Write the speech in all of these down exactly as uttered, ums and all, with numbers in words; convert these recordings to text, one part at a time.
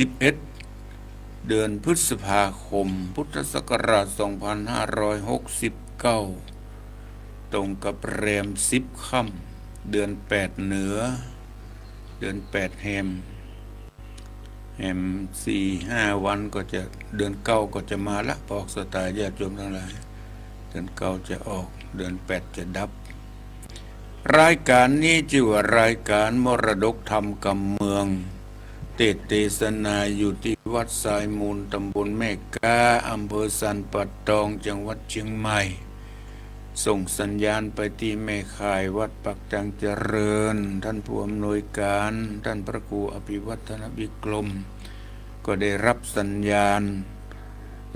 สิบเอ็ด เดือนพฤษภาคม พุทธศักราช สองพันห้าร้อยหกสิบเก้า ตรงกับแรมสิบค่ำ เดือนแปดเหนือ เดือนแปดแฮม แฮมสี่ห้าวันก็จะ เดือนเก้าก็จะมาละ บอกศรัทธาญาติโยมตังหลาย เดือนเก้าจะออก เดือนแปดจะดับ รายก๋านนี้จื้อว่ารายก๋านมรดกธรรมกำเมือง เตสน์เตสนาอยู่ตี้วัดทรายมูล ตำบลแม่ก๊า อำเภอสันป่าตอง จังหวัดเจียงใหม่ ส่งสัญญาณไปตี้แม่ข่ายวัดปากจังเจริญ ต้านผู้อำนวยก๋าน ต้านพระครูอภิวัฒนวิกรม ก็ได้ฮับสัญญาณ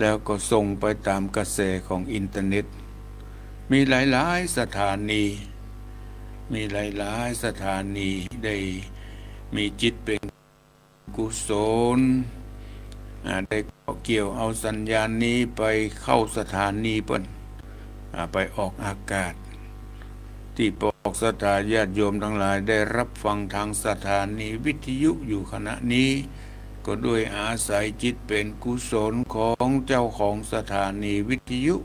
แล้วก็ส่งไปต๋ามกระแสของอินเทอร์เน็ต มีหลายๆ สถานี มีหลายๆ สถานีได้มีจิตเป๋น กุศล อ่า ได้เกาะเกี่ยวเอาสัญญาณนี้ไปเข้าสถานีเปิ้น อ่า ไปออกอากาศ ตี้บอกศรัทธาญาติโยมตังหลายได้ฮับฟังตางสถานีวิทยุอยู่ขณะนี้ ก็ด้วยอาศัยจิตเป๋นกุศลของเจ้าของสถานีวิทยุ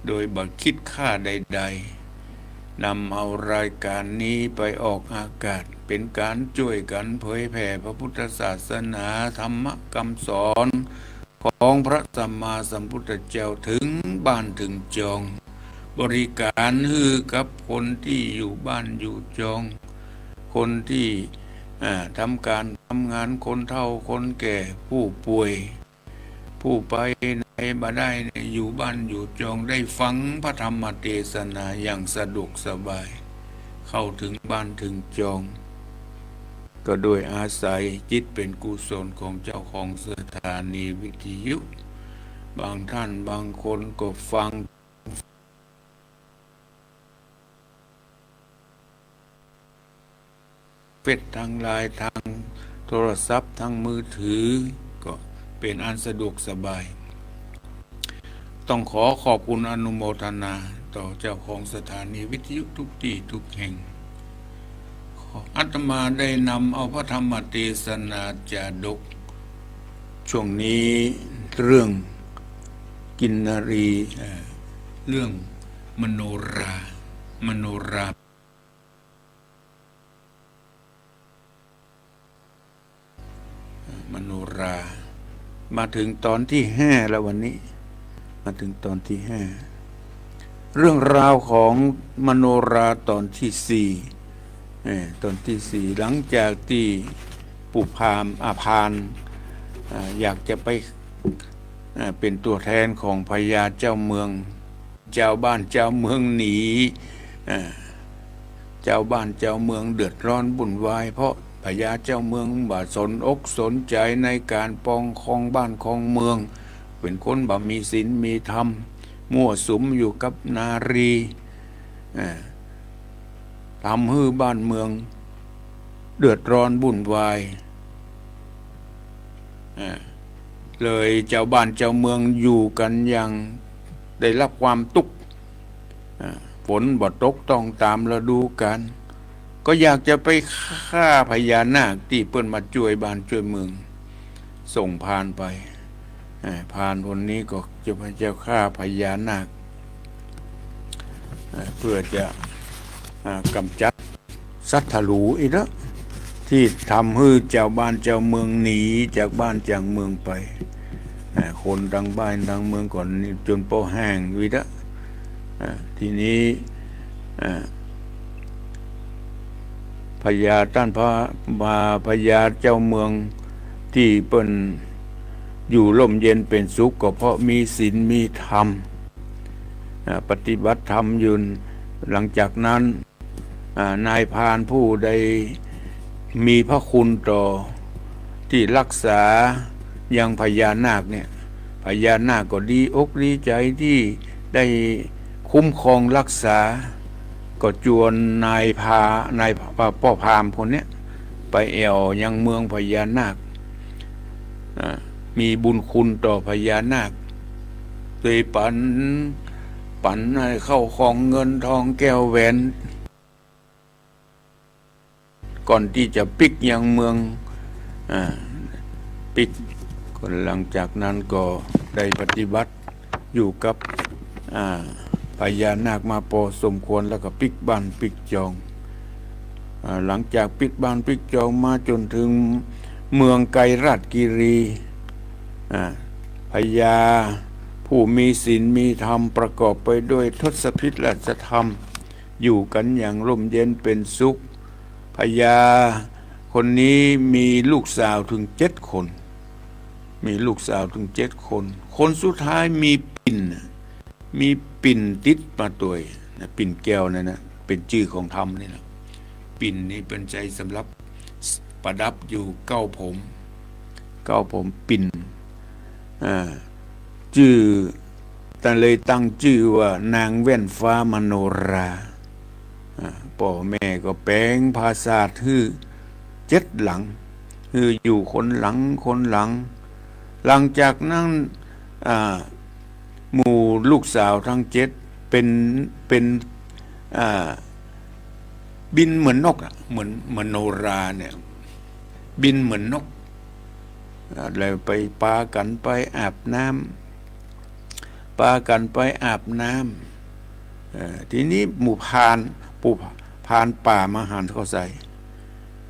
โดยบ่คิดค่าใดๆ นำเอารายก๋านนี้ไปออกอากาศ เป๋นก๋านจ้วยกั๋นเผยแผ่พระพุทธศาสนา ธรรมกำสอนของพระสัมมาสัมพุทธเจ้าเถิงบ้านเถิงจอง บริก๋านหื้อกับคนตี้อยู่บ้านอยู่จอง คนตี้ อ่า ทำก๋านทำงาน คนเฒ่าคนแก่ ผู้ป่วย ผู้ไปไหนบ่ได้เนี่ย อยู่บ้านอยู่จองได้ฟังพระธรรมเตสนาอย่างสะดวกสบาย เข้าเถิงบ้านเถิงจอง ก็ด้วยอาศัยจิตเป๋นกุศลของเจ้าของสถานีวิทยุ บางท่านบางคนก็ฟัง เฟซ ตางไลน์ ตางโทรศัพท์ ตางมือถือ ก็เป๋นอันสะดวกสบาย ต้องขอขอบคุณอนุโมทนาต่อเจ้าของสถานีวิทยุทุกตี้ทุกแห่ง ขอ อาตมาได้นำเอาพระธรรมเตสนาจาดก ช่วงนี้เรื่องกินนารี เอ่อ เรื่องมโนรา มโนรา มโนรา มาเถิงตอนตี้ห้าแล้ววันนี้ มาเถิงตอนตี้ห้า เรื่องราวของมโนราตอนตี้สี่ เอ่อ ตอนตี้สี่ หลังจากตี้ปู่พราหมณ์ อ่า พราหมณ์ อ่า อยากจะไป อ่า เป๋นตั๋วแทนของพญาเจ้าเมือง จาวบ้านจาวเมืองหนี อ่า จาวบ้านจาวเมืองเดือดร้อนวุ่นวาย เพราะพญาเจ้าเมืองบ่สนอกสนใจ๋ในก๋านปองครองบ้านครองเมือง เป๋นคนบ่มีศีลมีธรรม มั่วสุมอยู่กับนารี อ่า ทำหื้อบ้านเมืองเดือดร้อนวุ่นวาย อ่า เลยจาวบ้านจาวเมืองอยู่กั๋นอย่างได้ฮับความตุ๊กข์ อ่า ฝนบ่ตกต้องต๋ามฤดูกาล ก็อยากจะไปฆ่าพญานาคตี้เปิ้นมาจ้วยบ้านจ้วยเมือง ส่งพรานไป อ่า พรานคนนี้ก็จะไป จะฆ่าพญานาค อ่า เพื่อจะ อ่า ก๋ำจัดศัตรูอี้เนาะ ตี้ทำหื้อจาวบ้านจาวเมืองหนีจากบ้านจากเมืองไป อ่า คนตังบ้านตังเมืองก่อนนี่จ๋นเปาะแห้งวิดะ อ่า ทีนี้ อ่า พญาต้านพระ มาพญาเจ้าเมืองตี้เปิ้นอยู่ร่มเย็นเป๋นสุข ก็เพราะมีศีลมีธรรม อ่า ปฏิบัติธรรมอยู่ หลังจากนั้น อ่า นายพรานผู้ใดมีพระคุณต่อ ตี้ฮักษายังพญานาคเนี่ย พญานาคก็ดีอกดีใจ๋ตี้ได้คุ้มครองฮักษา ก็จวนนายพรา นายป้อพราหมณ์คนเนี้ย ไปแอ่วยังเมืองพญานาค อ่า มีบุญคุณต่อพญานาค เลยปั๋น ปั๋นไอ้ข้าวของเงินทองแก้วแหวน ก่อนตี้จะปิ๊กยังเมือง อ่า ปิ๊ก ก็หลังจากนั้นก็ได้ปฏิบัติอยู่กับ อ่า พญานาคมาปอสมควร แล้วก็ปิ๊กบ้านปิ๊กจอง อ่า หลังจากปิ๊กบ้านปิ๊กจองมาจ๋นเถิงเมืองไกรราชคีรี อ่า พญาผู้มีศีลมีธรรม ประกอบไปด้วยทศพิธราชธรรม อยู่กั๋นอย่างร่มเย็นเป๋นสุข พญาคนนี้มีลูกสาวเถิงเจ็ดคน มีลูกสาวเถิงเจ็ดคน คนสุดท้ายมีปิ่น มีปิ่นติดมาตวยนะ ปิ่นแก้วนั่นนะ เป๋นจื้อของธรรมนี่แหละ ปิ่นนี่เป๋นใจ๊สำหรับประดับอยู่เก๊าผม เก๊าผมปิ่น อ่า จื้อ ต้านเลยตั้งจื้อว่านางแว่นฟ้ามโนรา อ่า ป้อแม่ก็แป๋งปราสาทหื้อเจ็ดหลัง หื้ออยู่คนหลังคนหลัง หลังจากนั้น อ่า หมู่ลูกสาวตังเจ็ดเป๋น เป๋น อ่า บินเหมือนนกอะ เหมือน เหมือนมโนราเนี่ย บินเหมือนนก อ่า แล้วไปปากั๋นไปอาบน้ำ ปากั๋นไปอาบน้ำ เอ่อ ทีนี้หมู่พราน ปู่พรานป่ามาหันเข้าใส่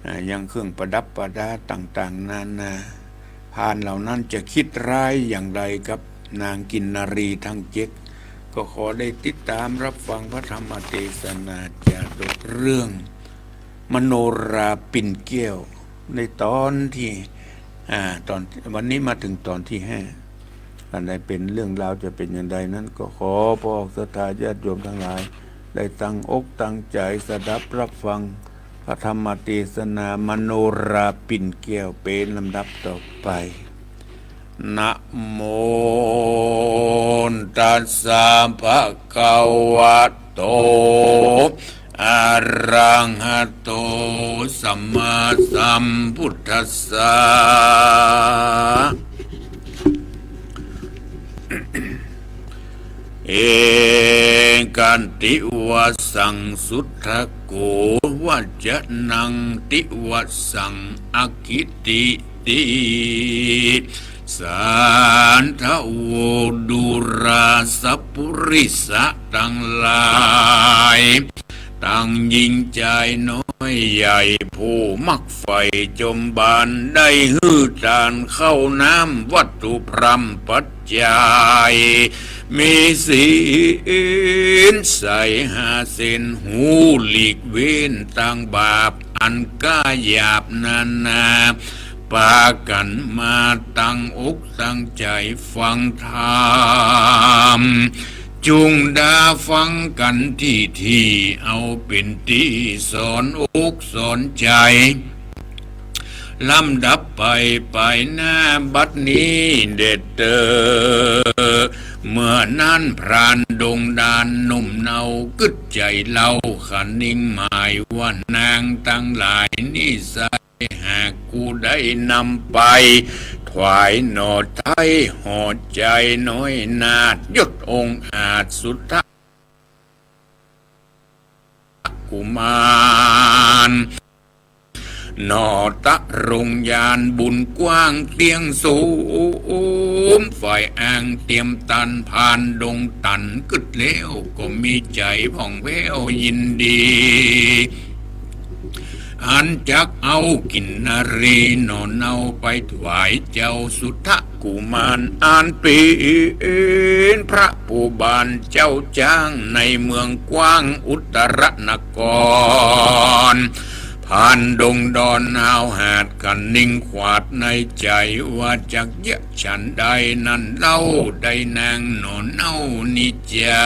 อ่า ยังเครื่องประดับประดาต่างๆ นานา พรานเหล่านั้นจะคิดร้ายอย่างไรกับนางกินนรีตังเจ็ด ก็ขอได้ติดต๋ามรับฟังพระธรรมเตสนาจาดกเรื่องมโนราปิ่นแก้ว ในต๋อนตี้ อ่า ต๋อน วันนี้มาเถิงต๋อนตี้ห้า อันใดเป๋นเรื่องราวจะเป๋นอย่างใดนั้น ก็ขอป้อศรัทธาญาติโยมตังหลาย ได้ตั้งอกตั้งใจ๋สดับรับฟังพระธรรมเตสนามโนราปิ่นแก้วเป๋นลำดับต่อไป นะโมตัสสะภะคะวะโต อะระหะโต สัมมาสัมพุทธัสสะ เอกัตถิวะสังสุทธะโก วัจจะนังติวะสังอกิตติติ สัทธะโว ดูราสะปุริสะตังหลาย ตังญิงจายน้อยใหญ่ ผู้มักใฝ่จมบาน ได้หื้อตานข้าวน้ำวัตถุพร่ำปัจจัย มีศีลใสหาเส้น ฮู้หลีกเว้นตางบาปอันก้าหยาบนานา ปากั๋นมาตั้งอกตั้งใจ๋ฟังธรรม จุ่งดาฟังกั๋นถี่ๆ เอาเป๋นตี้สอนอกสอนใจ๋ ลำดับไป ไปหน้าบัดนี้เด็ดเตอ เมื่อนั้นพรานดงดานหนุ่มเนา กึ๊ดใจ๋เล่าคะนิงหมายว่า นางตังหลายนี้ไซร้ หากกูได้นำไป ถวายหน่อไท้ห่อใจ๋น้อยนาถ ยศองอาจสุทธะ กุมาร หน่อตะรงยานบุญกว้างเตี้ยงสูง ฝ่ายอ้างเตียมตันพรานดงตัน กึ๊ดแล้วก็มีใจ๋ผ่องแผ้วยินดี อันจักเอากินนารีหน่อเนาไปถวายเจ้าสุทธะ กุมารอันเป๋นพระผู้บานเจ้าจ๊างในเมืองกว้างอุตรนคร พรานดงดอนหาวหาดคะนิงขวาดในใจ๋ว่า จักเยียะฉันใดนั้นเล่า ได้นางหน่อเนานี้จา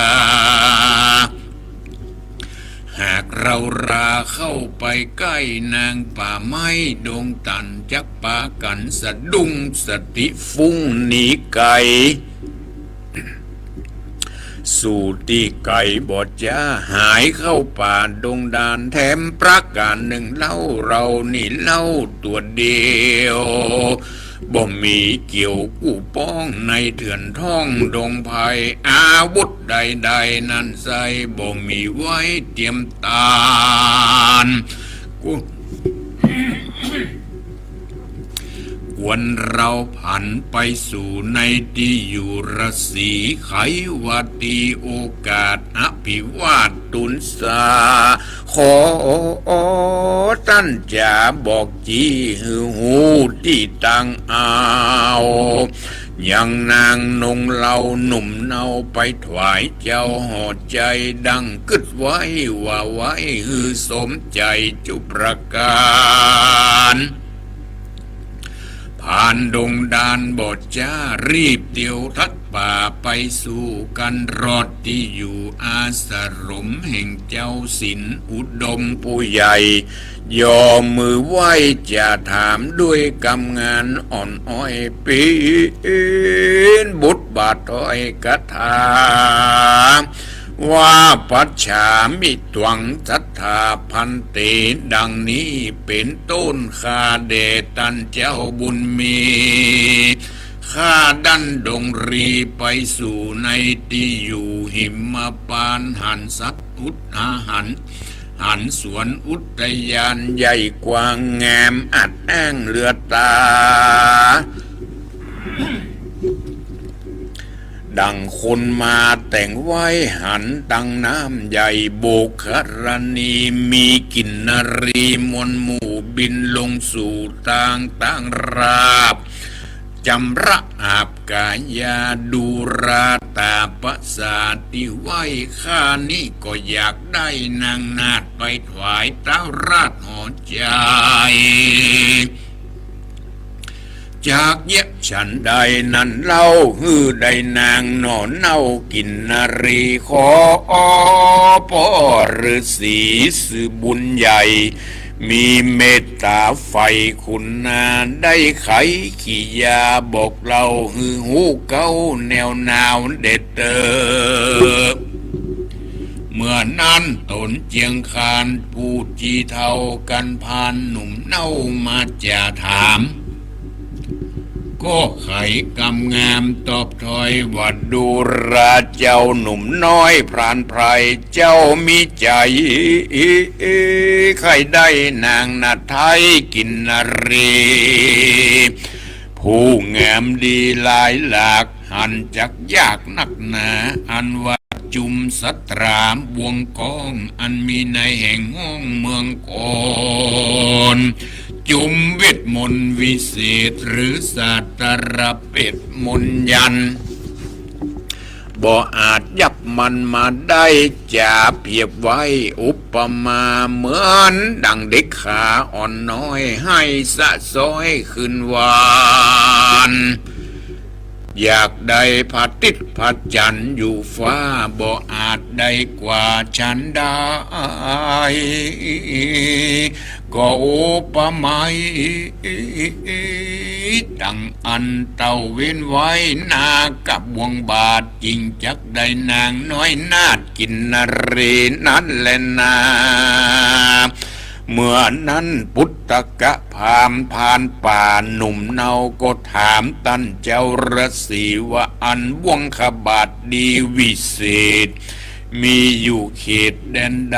หากเฮาราเข้าไปใก้นางป่าไม้ดงตัน จักปากั๋นสะดุ้งสติฟุ้งหนีไก๋ สู่ตี้ไก๋บ่จ๊า หายเข้าป่าดงดาน แถมประก๋านนึ่งเล่า เฮานี้เล่าตั๋วเดียว บ่มีเกี่ยวกู้ป้องในเถื่อนท่องดงไพร อาวุธใดๆ นั้นไซร้ บ่มีไว้เตียมตาน กุ ควรเฮาผันไปสู่ในตี้อยู่ราศี ใค่ว่าตี้โอกาสอภิวาทตูนสา ขอต้านจ๋าบอกจี้หื้อฮู้ตี้ตังเอา ยังนางนงเฮาหนุ่มเนาไปถวายเจ้า ห่อใจ๋ดังกึ๊ดไว้ ว่าไว้หื้อสมใจ๋จุประก๋าน ผ่านดงดานบ่จ๊า รีบเตียวตัดป่าไปสู่กั๋น รอดตี้อยู่อาสรมแห่งเจ้าสินอุดมผู้ใหญ่ ย่อมือไหว้จ๋าถาม ด้วยกำงานอ่อนอ้อย เป๋นบทบาทถ้อยคาถา ว่า ปัจฉามิตวัง สัตถาภันเต ดังนี้เป๋นต้น ข้าแด่ต้านเจ้าบุญมี ข้าดันดงรีไปสู่ในตี้อยู่หิมพานต์ หันสัตว์อุทยาน หันสวนอุทยานใหญ่กว้างงามอัดอ้างเหลือต๋า ดั่งคนมาแต่งไว้ หันตังน้ำใหญ่โบกขรณี มีกินนรีมวลหมู่บินลงสู่ตางตั้งราบ จำระอาบก๋ายาดูราต๋าประสาทตี้ไหว้ ข้านี้ก็อยากได้นางนาฏไปถวายต๊าวราชห่อใจ๋ จักเยียะฉันใดนั้นเล่า หื้อได้นางหน่อเน่ากินนรี ขอป้อฤๅษีซื่อบุญใหญ่ มีเมตต๋าใฝ่คุณนา ได้ไขกิริยาบอกเล่า หื้อฮู้เก๊าแนวนาวแด่เต๊อะ เมื่อนั้นต๋นเจียงคานผู้จี๋เฒ่ากั๋นพาลหนุ่มเนามาจ๋าถาม ก็ไขกำงามตอบถ้อยว่า ดูราเจ้าหนุ่มน้อยพรานไพร่ เจ้ามีใจ๋ใค่ได้นางนาฏไทยกินนรี ผู้งามดีหลายหลาก หันจักยากนักหนา อันว่าจุมสตราบ่วงก้อง อันมีในแห่งห้องเมืองโกน จุมเวทมนต์วิเศษ หรือสาตรเปตมนต์ยันต์ บ่อาจยับมันมาได้ จ๋าเปรียบไว้อุปมา เหมือนดั่งเด็กขาอ่อนน้อย ไห้สะซ้อยคืนวัน อยากได้พระอาทิตย์พระจันทร์อยู่ฟ้า บ่อาจได้กว่าฉันใด ก็อุปไมยดั่งอันเต้าเว้นไว้ นาคบ่วงบาท จึงจักได้นางน้อยนาฏกินนรีนั้นแลนา เมื่อนั้นปุตตะพราหมณ์พรานป่าหนุ่มเนาก็ถามต้านเจ้าฤๅษีว่า อันบ่วงขบาทดีวิเศษ มีอยู่เขตแดนใด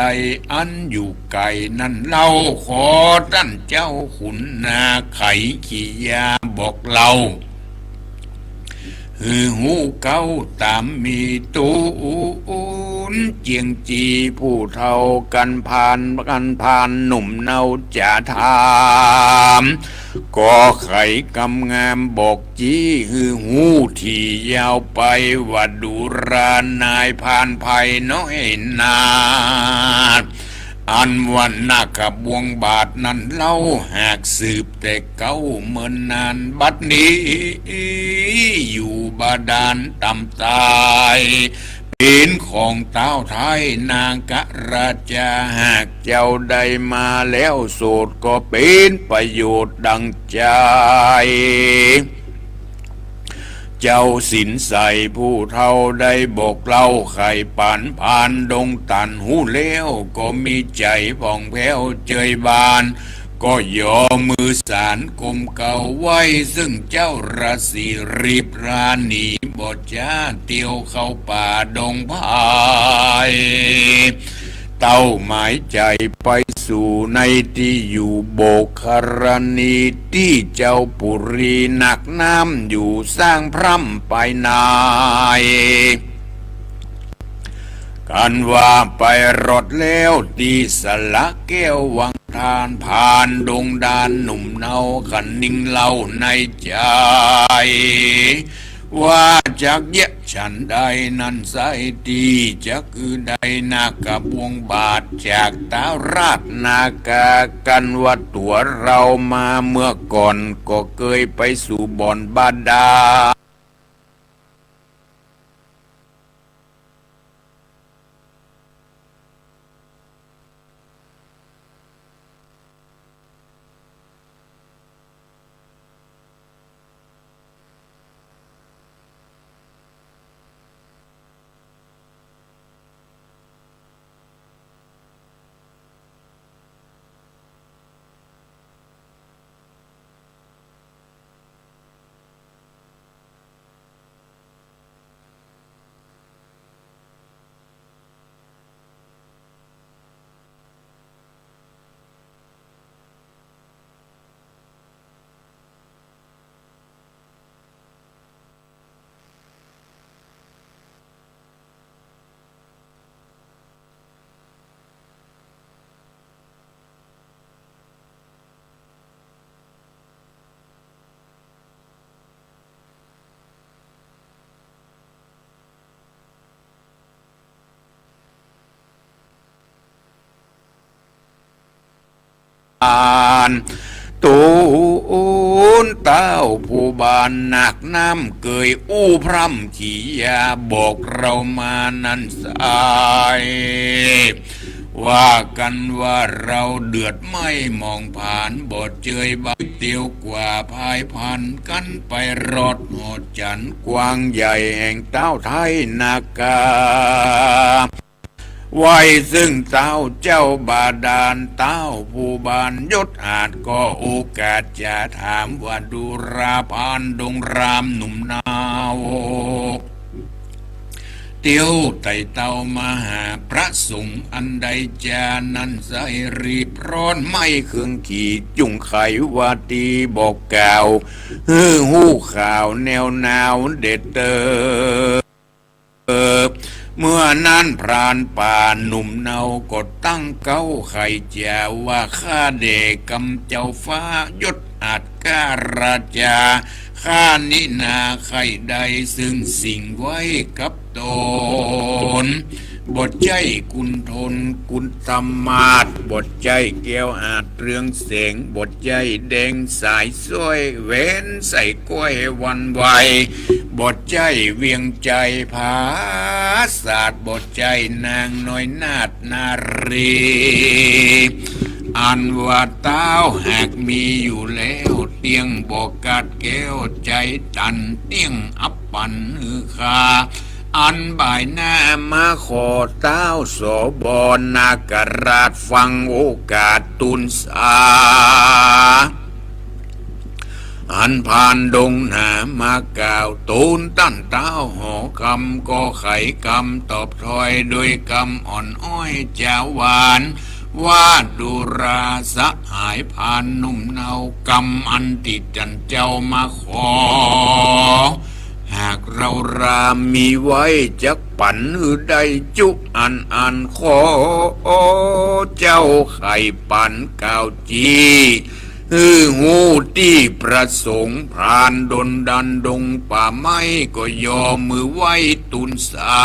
อันอยู่ไก๋นั้นเล่า ขอต้านเจ้าขุนนาไขกิริยาบอกเล่า หื้อฮู้เก๊าต๋ามมีตูน เจียงจีผู้เฒ่ากั๋นพาล กั๋นพาลหนุ่มเนาจ๋าถาม ก็ไขกำงามบอก จี้หื้อฮู้ถี่ยาวไปว่า ดูรานายพรานไพร่น้อยนาฏ อันว่านาคบ่วงบาทนั้นเล่า หากสืบแต่เก๊าเมินนาน บัดนี้อยู่บาดาลต่ำตาย เป๋นของต้าวไท้นาคราชา หากเจ้าได้มาแล้วโสต ก็เป๋นประโยชน์ดั่งใจ๋ เจ้าสินใสผู้เฒ่าได้บอกเล่า ไขปานพรานดงตันฮู้แล้ว ก็มีใจ๋ผ่องแผ้วเจยบาน ก็ยอมือสานก้มเก้าไหว้ ซึ่งเจ้าฤๅษีรีบราหนี บ่จ๊าเตียวเข้าป่าดงไพร่ เต้าหมายใจ๋ไปสู่ในตี้อยู่โบกคารณี ตี้เจ้าปุรีนักน้ำอยู่สร้างพร่ำไปใน กันว่าไปรอดแล้วตี้สระแก้ววังทาน ผ่านดงดานหนุ่มเนา คะนิงเล่าในใจ๋ ว่าจักเยียะฉันใดนั้นไซร้ ตี้จักคือใดนาคบ่วงบาดจากต๊าวราชนาคา กันว่าตั๋วเฮามาเมื่อก่อน ก็เกยไปสู่บ่อนบาดาลาน ตูนเต้าผู้บานนักน้ำเกยอู้พร่ำขี้ยาบอกเฮามานั้นไซร้ ว่ากันว่าเฮาเดือดไหม้หมองผาน บ่เจยบ่าเตียวกว่าพายพัน กันไปรอดหอดจันทน์กว้างใหญ่แห่งเต้าไทยนาคา ไหว้ซึ่งเต้าเจ้าบาดาล เต้าผู้บานยศอาจ ก็โอกาสจะถามว่าดูราผ่านดงรามหนุ่มเนา เตียวไต่เต้ามาหาพระสงฆ์อันใดจา นั้นไซร้ รีบร้อนไหม้เคืองขี จุ่งไขว่าตี้บอกกล่าว หื้อฮู้ข่าวแนวหนาวเด็ดเติบ เมื่อนั้นพรานป่าหนุ่มเนาก็ตั้งเก๊าไขจ๋าว่า ข้าแด่กำเจ้าฟ้ายศอาจ ข้าราชา ข้านี้นาใค่ได้ซึ่งสิ่งไว้กับตน บ่ใจ้กุณฑลกุณฑมาศ บ่ใจ้แก้วอาจเรืองแสง บ่ใจ้แดงสายสร้อยแหวนใส่ก้อยหวั่นไหว บ่ใจ้เวียงไจผาสาท บ่ใจ้นางน้อยนาถนารี อันว่าเต้าหากมีอยู่แล้ว เตี้ยงบ่ขาดแก้วไจตัน เตี้ยงอับปั๋นหื้อข้า อันบ่ายหน้ามาขอเต้าสบนาคราชฟังโอกาสตูนสา อันผ่านดงหนามากล่าว ตูนต้านเต้าหอกำ ก็ไขกำตอบถ้อยโดยกำอ่อนอ้อยจ๋าหวาน ว่าดูราสหายผ่านหนุ่มเนากำอันตี้ต้านเจ้ามาขอ หากเฮารามีไว้จักปั๋นหื้อได้จุอันอัน ขอเจ้าไขปั๋นกล่าวจี หื้อฮู้ตี้ประสงค์ พรานดลดันดงป่าไม้ก็ยอมือไหว้ตูนสา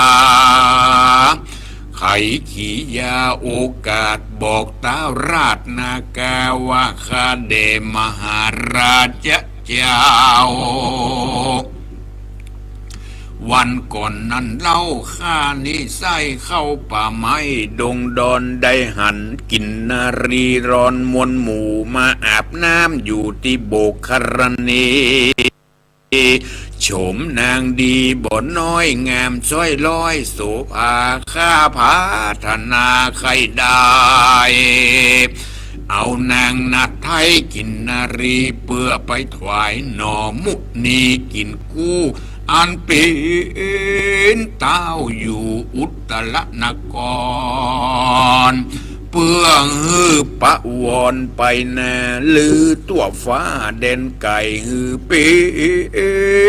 ไขขียาโอกาสบอกเต๊าราชนาคาว่า ข้าแด่มหาราชเจ้า วันก่อนนั้นเล่าข้านี้ใส้เข้าป่าไม้ดงดอน ได้หันกินนารีรอนมวลหมู่มาอาบน้ำอยู่ตี้โบกครณี โฉมนางดีบ่น้อยงามซ้อยร้อยโสภา ข้าผาถนาใค่ได้ เอานางนาฏไทยกินนารีเปื้อไปถวายหน่อมุนีกิ๋นกู้ อันเป๋นเต๊าอยู่อุตตรนคร เปื้อหื้อประวรไปนาลือทั่วฟ้าแดนไก๋ หื้อเป๋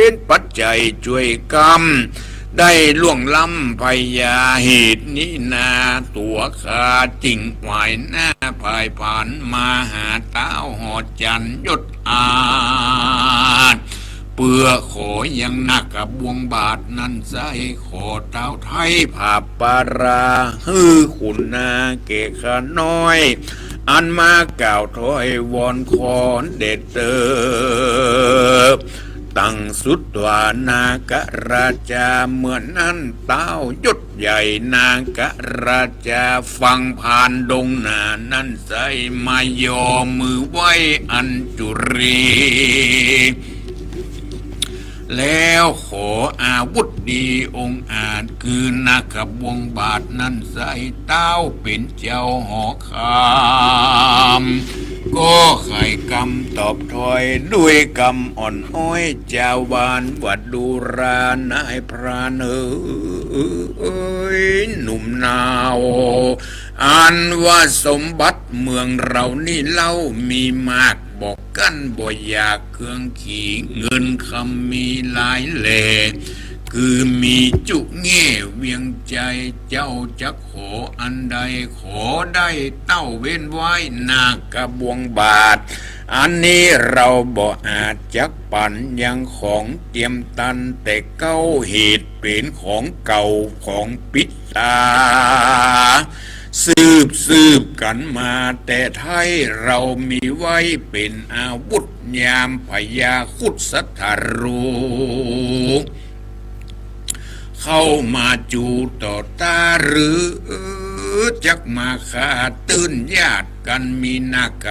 นปัจจัยจ้วยกำ ได้ล่วงล้ำพญา เหตุนี้นา ตั๋วข้าจึงไหว้หน้าผ่ายผานมาหาเต๊าหอจันทร์ยศอาจ เปื้อขอยังนาคบวงบาทนั้นไส้ ขอเต๊าไท้ผาบปารา หื้อขุณาแก่ข้าน้อย อันมากล่าวถ้อยวอนขอเดชเตอ ตังสุตวานาคราชา เมื่อนั้นเต๊ายศใหญ่นาคราชา ฟังพรานดงหนานั้นไส้ มายอมือไหว้อัญจุลี แล้วขออาวุธดีองอาจ คือนาคบวงบาทนั้นไส้ เต๊าเป๋นเจ้าหอคำ ก็ไขกำตอบถ้อยด้วยกำอ่อนอ้อย จาวานว่าดูรานายพรานเอ๋ย หนุ่มนาว อันว่าสมบัติเมืองเฮานี้เล่ามีมาก บ่กั้นบ่อยากเครื่องขี เงินคำมีหลายแหล่ คือมีจุแง่เวียงไจ เจ้าจักขออันใดขอได้เต้าเว้นไว้ นาคบวงบาท อันนี้เฮาบ่อาจจักปั๋นยังของเจียมตัน แต่เก๊าเหตุเป๋นของเก่าของปิดตา สืบสืบกั๋นมาแต่ไท้ เฮามีไว้เป๋นอาวุธยามพญาครุฑสัตว์ทารุก เข้ามาจูต่อต้า หรือจักมาฆ่าตื้นญาติกั๋น มีนาค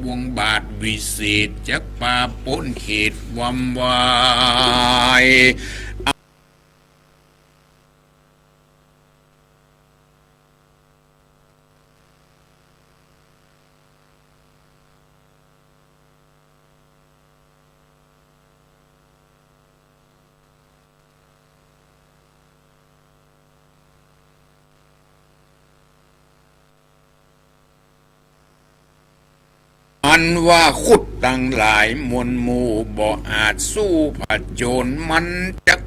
บวงบาทวิเศษ จักปาป๊นเขตวำวาย อันว่าครุฑตังหลายมวลหมู่ บ่อาจสู้ผจญมันจัก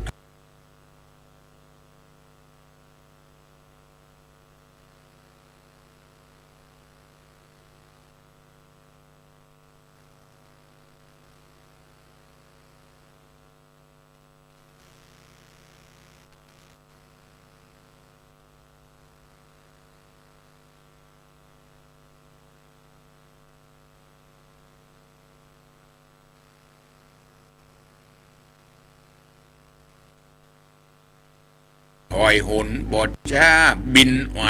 ถอยหนบ่จ๊าบินไหว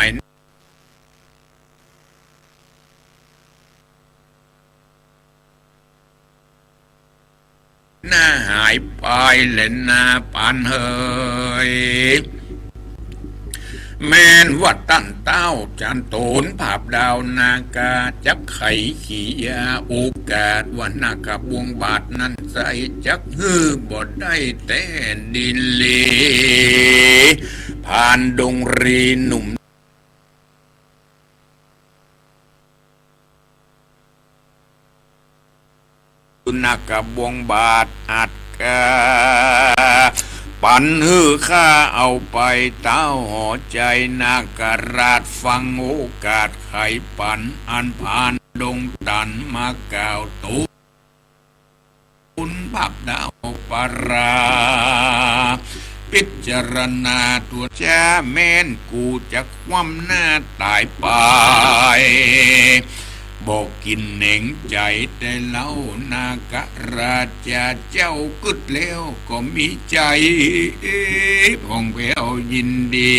หน้าหายไปแลนาปานเหย แม้นว่าต้านเต้าจานโตนผาบดาวนาคา จักไขขียาโอกาสว่านาคบวงบาทนั้นไส้ จักหื้อบ่ได้แต๊ดีหลี พรานดงรีหนุ่ม นาคบวงบาทอัดกา ปั๋นหื้อข้าเอาไปเต้าหอไจ นาคราชฟังโอกาสไขปั๋น อันพรานดงตันมากล่าวตูน ผาบดาวปารา พิจารณาตั๋วจ๊า แม้นกูจะคว่ำหน้าต๋ายไป บ่กิ๋นเหน็งใจ๋แต่เล่า นาคราชาเจ้ากึ๊ดแล้วก็มีใจ๋ผ่องแผ้วยินดี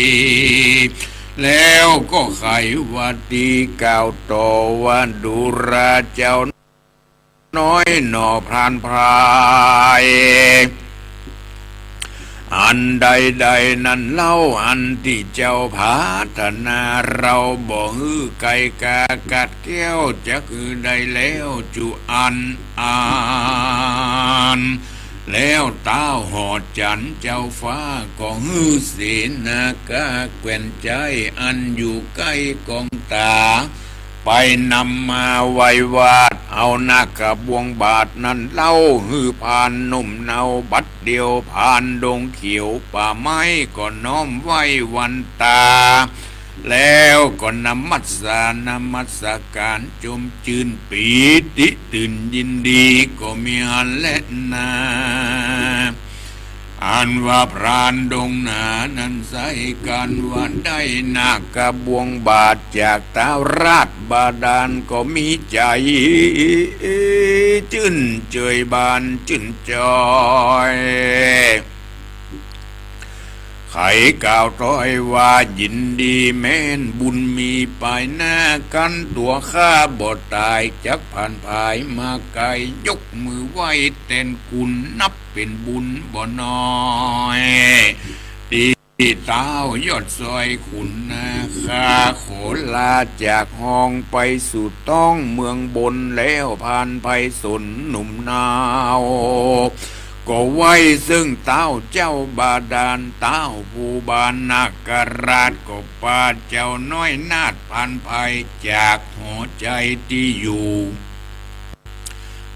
แล้วก็ไขวาตีกล่าวต่อว่า ดูราเจ้า น้อยหน่อพรานพราย อันใดๆ นั้นเล่า อันตี้เจ้าผาถนา เฮาบ่หื้อไก่กากัดแก้ว จักหื้อได้แล้วจุอันอั้น แล้วต้าวหอจันทร์เจ้าฟ้าก็หื้อเสนาข้าแคว่นใจ๊อันอยู่ใก้กองต๋า ไปนำมาไหว้วาดเอานาคบวงบาทนั้นเล่า หื้อพรานหนุ่มเนาบัดเดียว พรานดงเขียวป่าไม้ก็น้อมไหว้วันต๋า แล้วก็นมัสสานมัสการจมจื้นปีติตื่นยินดีก็มีหั้นแลนา อันว่าพรานดงหนานั้นใส่กันว่าได้นาคบวงบาทจากท้าวราชบาดาลก็มีใจ๋จื้นเจยบานจื้นจอย ไขกล่าวถ้อยว่ายินดีแม่นบุญมีปายหน้า กันตั๋วข้าบ่ต๋ายจักผ่านผายมาไกล ยกมือไหว้แตนคุณนับเป๋นบุญบ่น้อย ตี้ต้าวยอดซอยขุนนา ข้าขอลาจากห้องไปสู่ต๊องเมืองบน แล้วพรานไพศาลหนุ่มเนา ก็ไหว้ซึ่งต้าวเจ้าบาดาล ต้าวภูบาลนาคราช ก็ปาเจ้าน้อยนาฏพรานไพศาลจากหอจันทร์ตี้อยู่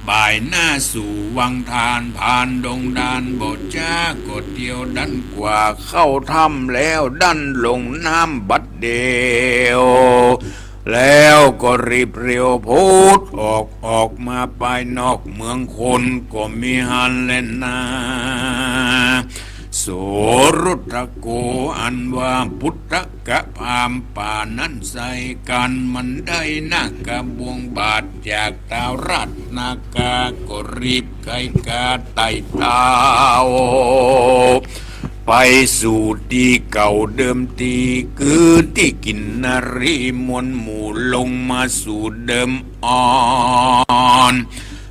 บ่ายหน้าสู่วังทาน พรานดงดานบ่จ๊าก็เตียวดันกว่าเข้าถ้ำแล้วดันลงน้ำบัดเดียว แล้วก็รีบเรียวโผดออก ออกมาปายนอกเมืองคนก็มีหั้นแลนา โสรถโก อันว่าปุตตะพราหมณ์ป่านั้นใส่กันมันได้นาคบวงบาทจากท้าวราชนาคา ก็รีบไขกาไต่เต้า ไปสู่ตี้เก่าเดิมตี้ คือตี้กินนรีมวลหมู่ลงมาสู่เดิมอ่อน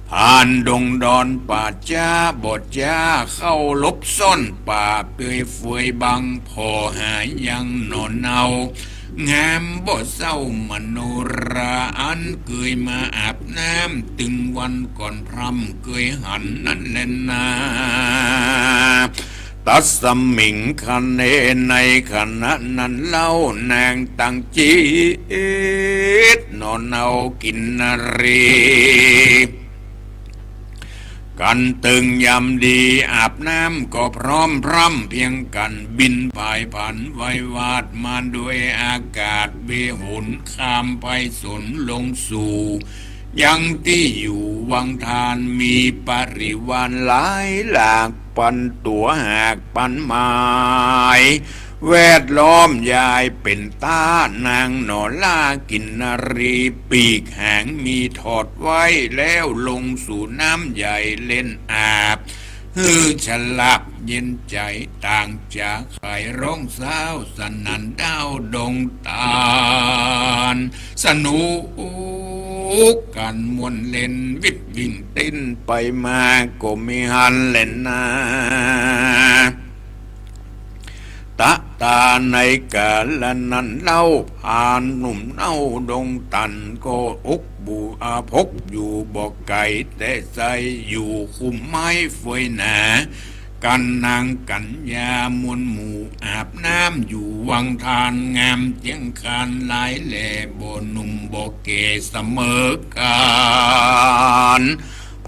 พรานดงดอนป่าจ๊าบ่จ๊าเข้าหลบซ่อนป่าเปื่อยเฟือยบังผ่อหายังหน่อเนา งามบ่เศร้ามโนรา อันเกยมาอาบน้ำตึงวันก่อนพร่ำเกยหันนั้นแลนา ตัสมิงคเน ในขณะนั้นเล่านางตั้งจิตหน่อเนากินนรี กันตึงยามดีอาบน้ำก็พร้อมพร่ำเพียงกัน บินผายผันไววาดมาโดยอากาศ เวหนข้ามไพศาลลงสู่ ยังตี้อยู่วังทาน มีปริวารหลายหลากปันตั๋วหากปันหมาย แวดล้อมยายเป๋นต้านางหน่อล่ากินนรี ปีกหางมีถอดไว้ แล้วลงสู่น้ำใหญ่เล่นอาบ หื้อฉลาบเย็นใจ๋ ต่างจากใคร้องเศร้าสนั่นดาวดงตาน สนุกกันม่วนเล่นวิดวิ่งเต้นไปมาก็มีหั้นแลนา ตะตาในกาละนั้นเล่า พรานหนุ่มเนาดงตันก็อกบุอาภพอยู่บ่ไก๋ แต่ใส่อยู่คุ้มไม้เฟยหนา กันนางกัญญามวลหมู่อาบน้ำอยู่วังทาน งามเจียงคานหลายแล บ่หนุ่มบ่แก่เสมอกัน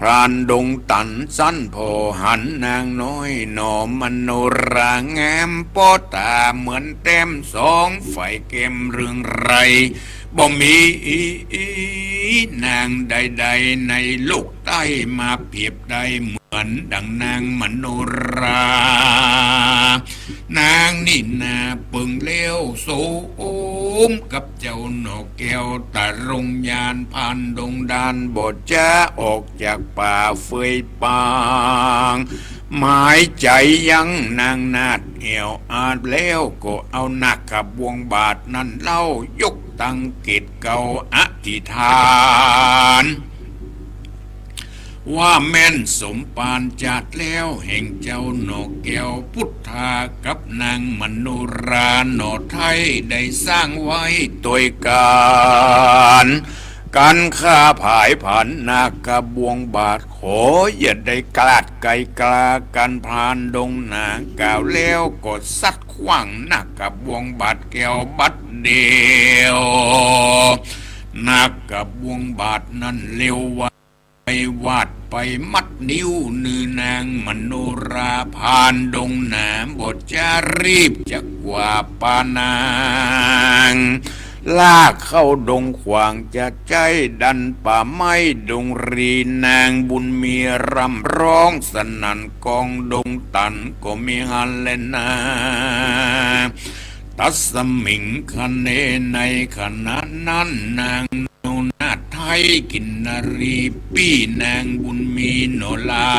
พรานดงตันสันผ่อหันนางน้อยหน่อมโนรางาม ป้อต๋าเหมือนแต้มสอง ไฝแก้มเรืองไรง บ่มีนางใดๆ ในโลกใต้มาเปรียบได้เหมือนดังนางมโนรา นางนี่นาเปิงแล้วโสมกับเจ้าหน่อแก้วตะรงยาน พรานดงดานบ่จ๊าออกจากป่าเฟยปาง หมายใจ๋ยังนางนาฏแอ่วอาจ แล้วก็เอานาคบวงบาทนั้นเล่ายกตังเกตเกาอธิษฐาน ว่าแม่นสมปานจาติแล้วแห่งเจ้าหน่อแก้วพุทธากับนางมโนราหน่อไท้ได้สร้างไว้ตวยกั๋น กันข้าผายผันนาคบวงบาท ขออย่าได้กลาดไกลกากัน พรานดงหนา กล่าวแล้วก็ซัดขว้างนาคบวงบาทแก้วบัดเดียว นาคบวงบาทนั้นเร็วไว วาดไปมัดนิ้วนือนางมโนรา พรานดงหนาบ่จ๊ารีบจะกว่าปานาง ลากเข้าดงขวางจะใจ๊ดันป่าไม้ดงรี นางบุญมีร่ำร้องสนั่นกองดงตันก็มีหั้นแลนา ตัสมิงคเน ในขณะนั้นนาง นาถไท้กินนรีปี้นางบุญมีโนรา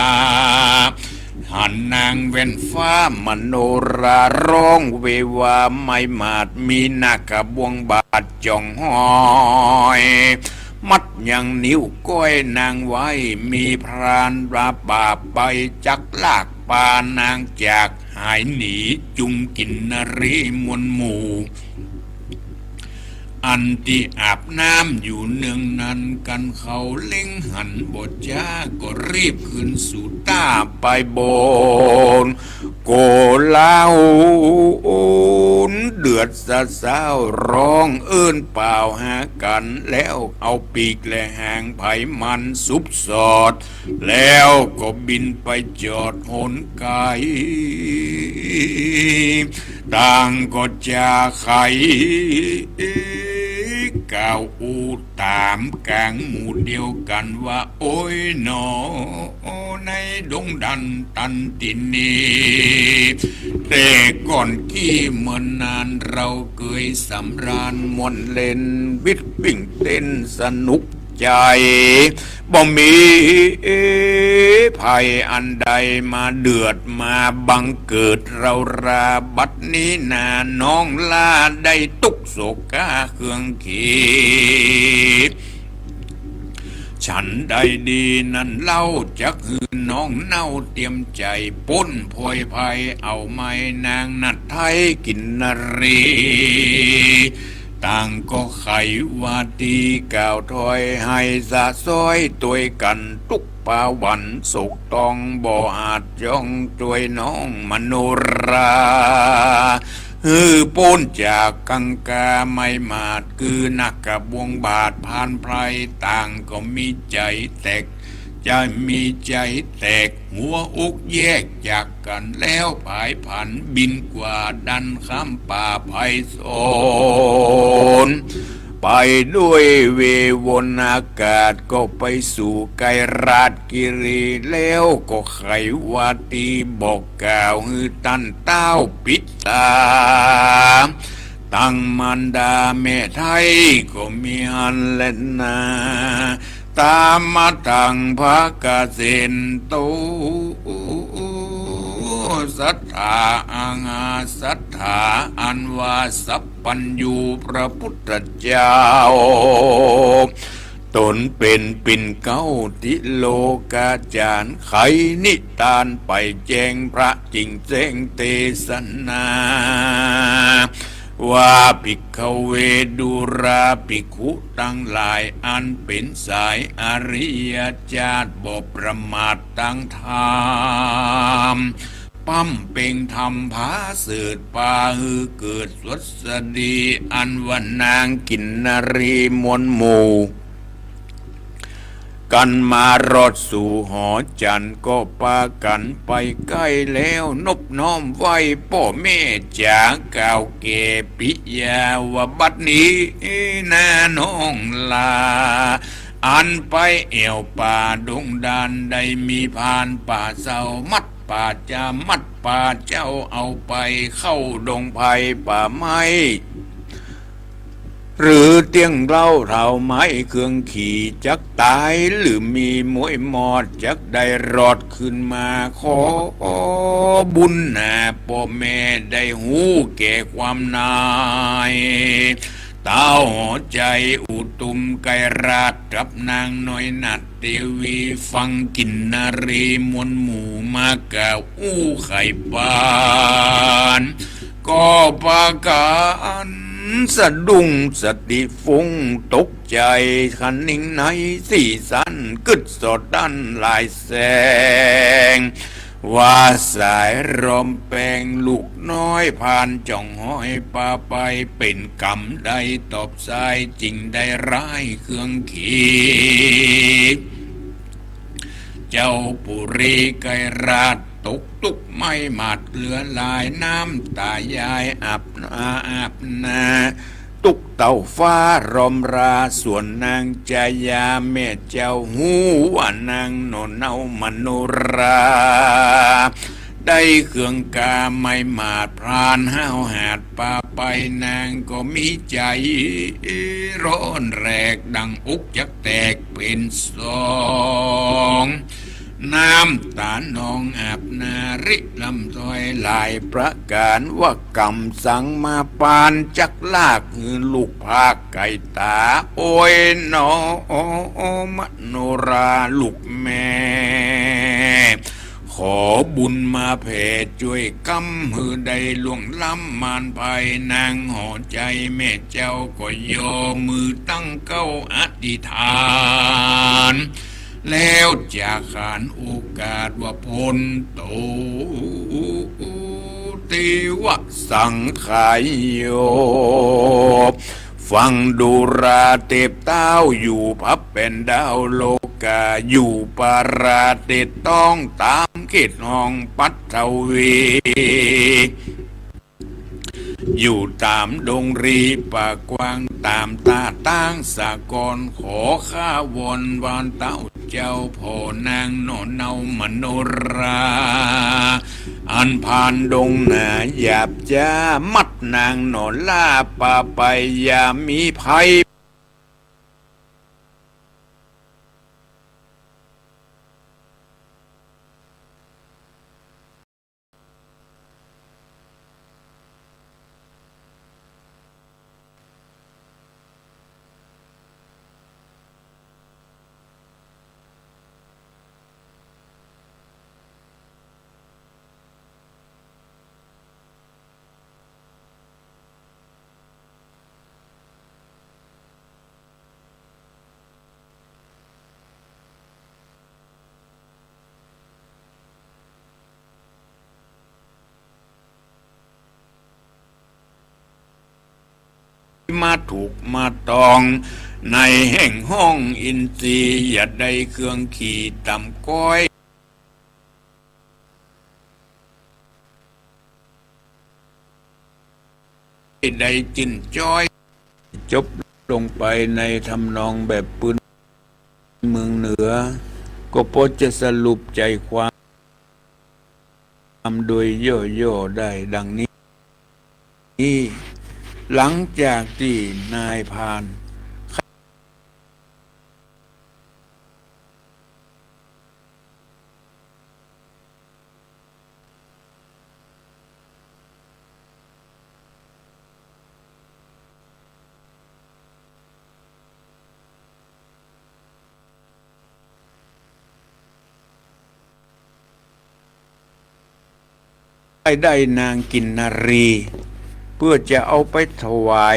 หันนางแว่นฟ้ามโนราร้องเววา ไม้หมาดมีนาคบวงบาทจ่องห้อย มัดยังนิ้วก้อยนางไว้ มีพรานปราบไปจักลากปานางจาก หายหนีจุมกินนรีมวลหมู่ อันตี้อาบน้ำอยู่เนืองนั้น กันเขาเล็งหันบ่จ๊าก็รีบคืนสู่ต้าไปบน โกลาหลเดือดสะซ้าวร้องเอิ้นป่าวหากัน แล้วเอาปีกและหางไผมันสุบสอด แล้วก็บินไปจอดหนไกล ต่างก็จาไขกล่าวอู้ต๋ามก๋างหมู่เดียวกันว่า โอ้ยหนอ ในดงดันตันตี้นี้ แต่ก่อนกี้เมินนานเราเกยสำราญม่วนเล่น วิดวิ่งเต้นสนุก ใจ๋ บ่มีภัยอันใดมาเดือดมาบังเกิดเฮารา บัดนี้นาน้องลาได้ตุ๊กข์โศกาเครื่องขีด ฉันใดดีนั้นเล่า จักหื้อน้องเน่าเตียมใจ๋ป๊นโผยภัย เอาไม้นางนาถไท้กินนรี ต่างก็ไขวาตีกล่าวถอย หื้อสะซ้อยตวยกั๋นตุ๊กปาวัน โศกตองบ่อาจจ้องจ้วยน้องมโนรา หื้อป๊นจากกังขาไม้หมาด คือนาคบวงบาทพรานไพร่ ต่างก็มีใจ๋แตก ใจ๋มีใจ๋แตก หัวอกแยกจากกั๋นแล้วผายผัน บินกว่าดันข้ามป่าไพศาล ไปด้วยเววนอากาศ ก็ไปสู่ใก้ราชกิรี แล้วก็ไขวาตีบอกกล่าวหื้อต้านต้าวปิดต๋า ตังมารดาแม่ไท้ก็มีหั้นแลนา ตามมาตังภะกะเสนโต สัตถา อังอา สัตถา อันว่าสัพพัญญูพระพุทธเจ้า ต๋นเป๋นปิ่นเกล้าติโลกาจารย์ ไขนิทานไปแจ้งพระจิ่งแจ้งเตสนา ว่าภิกขเวดูราภิกขุตังหลาย อันเป๋นสายอริยจาติ บ่ประมาทตังธรรม ปำเป๋งธรรมผาเสริฐ ปาหื้อเกิดสวัสดี อันว่านางกินนรีมวลหมู่ กั๋นมารอดสู่หอจันทร์ ก็ปากั๋นไปใก้แล้ว นบน้อมไหว้ป้อแม่จ๋า กล่าวแก่ปิยาว่า บัดนี้นาน้องลา อันไปแอ่วป่าดงดาน ได้มีพรานป่าเศร้า มัดป่าจ๋า มัดป่าเจ้าเอาไป เข้าดงไพรป่าไม้ หรือเตี้ยงเล้าเถาไม้เครื่องขี จักต๋ายหรือมีมวยมอด จักได้รอดคืนมา ขอบุญนาป้อแม่ได้ฮู้แก่ความนาย เต้าหอใจ๋อุตุมไกรราชกับนางน้อยนาฏเตวี ฟังกินนรีมวลหมู่มากล่าวอู้ไขปาน ก็ปากั๋น สะดุ้งสติฟุ้งตกใจ๋ คะนิงในตี้สันกึ๊ดสอดดั้นหลายแสง ว่าสายลมแปงลูกน้อย ผ่านจ่องฮอยปาไป เป๋นกรรมใดตอบสาย จึงได้ร้ายเคืองขี เจ้าปุรีไกรราชตกตุ๊กข์ไม้หมาดเหลือหลาย น้ำตายายอาบหน้าอาบหน้า ตุ๊กข์เต้าฟ้าร้องรา ส่วนนางจายาแม่เจ้า ฮู้ว่านางหน่อเนาหมโนรา ได้เคืองกาไม้หมาด พรานห้าวหาญปาไป นางก็มีใจ๋ร้อนแรง ดังอกจักแตกเป๋นสอง น้ำตานองอาบหน้าริลำธอยหลายประก๋าน ว่ากำสังมาปานจักลากหื้อลูกพรากไก่ต๋า โอ้ยหนอมโนราลูกแม่ ขอบุญมาแผ่จ้วยกำหื้อได้ล่วงล้ำมารภัย นางหอใจ๋แม่เจ้าก็ยอมือตั้งเก๊าอธิษฐาน แล้วจะขานโอกาสว่า โพนโต เตวะสังขายโย ฟังดูราเตปเต้าอยู่พับแผ่นดาวโลกา อยู่ปาราเตปต้องต๋ามเขตห้องปัทวี อยู่ต๋ามดงรีป่ากว้าง ต๋ามต้าตั้งสากล ขอข้าวอนวานเต้าเจ้าพ่อนางหน่อเนาหมโนรา อันพรานดงหนาหยาบจ๊า มัดนางหน่อราปาไป อย่ามีภัย มาถูกมาตอง ในแห่งห้องอินทรีย์ อย่าได้เคืองขีต่ำก้อย ได้จื้นจ้อย จบลงไปในทำนองแบบปืนเมืองเหนือ ก็พอจะสรุปใจ๋ความ ความโดยย่อๆ ได้ดังนี้ หลังจากตี้นายพราน ได้ ได้นางกินนรี เพื่อจะเอาไปถวาย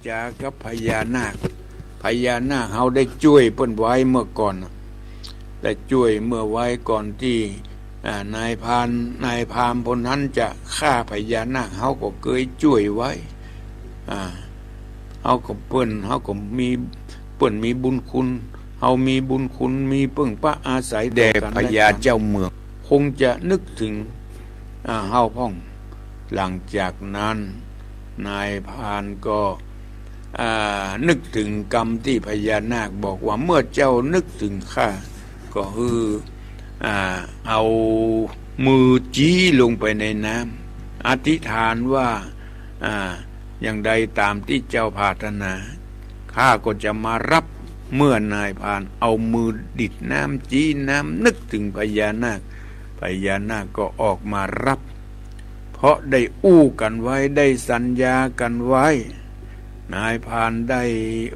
จากับพญานาค พญานาคเฮาได้จ้วยเปิ้นไว้เมื่อก่อนน่ะ ได้จ้วยเมื่อไว้ก่อนตี้ อ่า นายพราน นายพราหมณ์พวกนั้นจะฆ่าพญานาค เฮาก็เกยจ้วยไว้ อ่า เฮาก็เปิ้น เฮาก็มี เปิ้นมีบุญคุณ เฮามีบุญคุณ มีเปิ้งปะอาศัย แด่พญาเจ้าเมือง คงจะนึกถึง อ่า เฮาพ่อง หลังจากนั้น นายพรานก็ อ่า นึกถึงกำตี้พญานาคบอกว่า เมื่อเจ้านึกถึงข้า ก็คือ อ่า เอามือจี้ลงไปในน้ำ อธิษฐานว่า อ่า อย่างใดต๋ามตี้เจ้าปรารถนา ข้าก็จะมารับ เมื่อนายพรานเอามือดีดน้ำ จี๊น้ำ นึกเถิงพญานาค พญานาคก็ออกมาฮับ เพราะได้อู้กั๋นไว้ ได้สัญญากั๋นไว้ นายพรานได้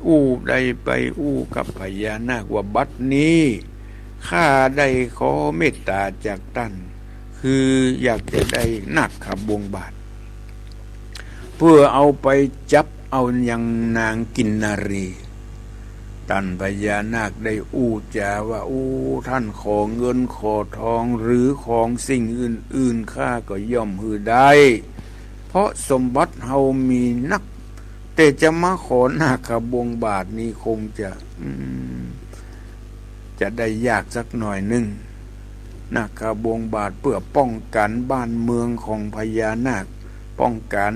อู้ ได้ไปอู้กับพญานาคว่า บัดนี้ข้าได้ขอเมตตาจากต้าน คืออยากจะได้นาคบวงบาท เพื่อเอาไปจับเอายังนางกินนารี ต้านพญานาคได้อู้จ๋าว่า โอ้ ต้านขอเงินขอทองหรือของสิ่งอื่นๆ ข้าก็ย่อมหื้อได้ เพราะสมบัติเฮามีนัก แต่จะมาขอนาคบวงบาทนี้คงจะ อืม จะได้ยากสักหน่อยนึ่ง นาคบวงบาทเพื่อป้องกั๋นบ้านเมืองของพญานาค ป้องกั๋น